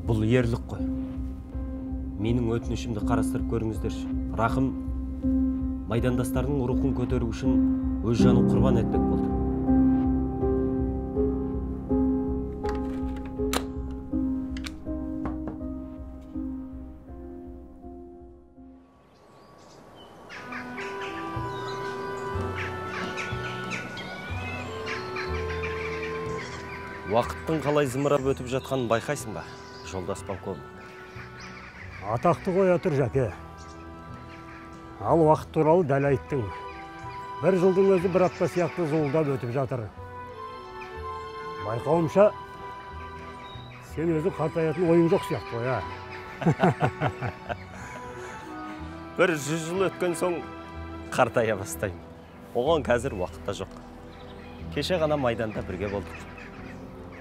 Бұл ерлік қой. Менің өтінішімді қарастырып көріңіздерші. Рахым майдандастарының рухын көтеру үшін өз жанын құрбан етпек болды. Уақыттың қалай зымырап өтіп жатқанын байқайсың ба, жолдас полковник? Атақты қоя тұр, Жәке. Ал уақыт туралы дәл айттың. Бір жылдың өзі бір апта сияқты зуылдап өтіп жатыр. Байқауымша, сен өзі қартаятын ойың жоқ сияқты ғой, а? Бір 100 жыл өткен соң қартая бастаймын. Оған қазір уақыт та жоқ. Кеше ғана майданда бірге болдық.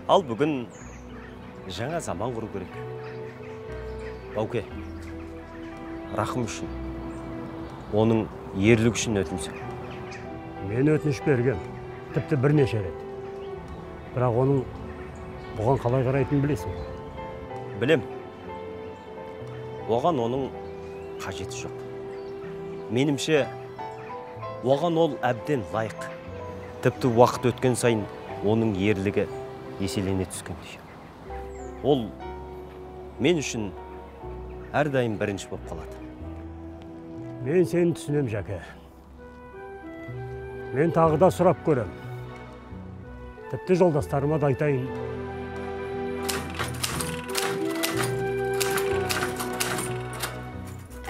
Ал бүгін жаңа заман құру керек. Бауке, Рахым үшін, оның ерлігі үшін өтінсем. Мен өтініш берген, тіпті бірнеше рет. Бірақ оның бұған қалай қарайтынын білесің ғой? Білем. Оған оның қажеті жоқ. Менімше, оған ол әбден лайық. Тіпті уақыт өткен сайын оның ерлігі еселене түскендей. Ол мен үшін әрдайым бірінші болып қалады. Мен сені түсінем, Жәке. Мен тағы да сұрап көрем. Тіпті жолдастарыма да айтайын.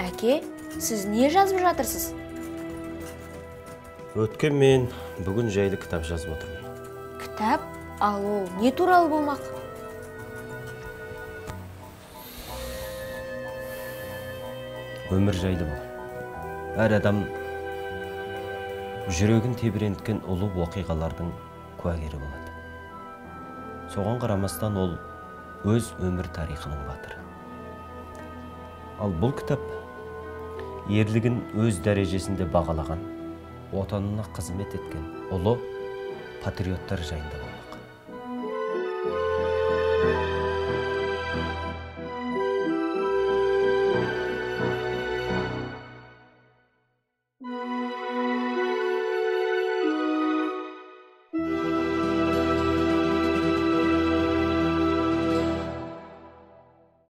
Әке, сіз не жазып жатырсыз? Өткен мен бүгін жайлы кітап жазып отырмын. Кітап? Ал ол не туралы болмақ? Өмір жайлы бол. Әр адам жүрегін тебіренткен ұлы оқиғалардың куәгері болады. Соған қарамастан ол өз өмір тарихының батыры. Ал бұл кітап ерлігін өз дәрежесінде бағалаған, отанына қызмет еткен ұлы патриоттар жайында болады.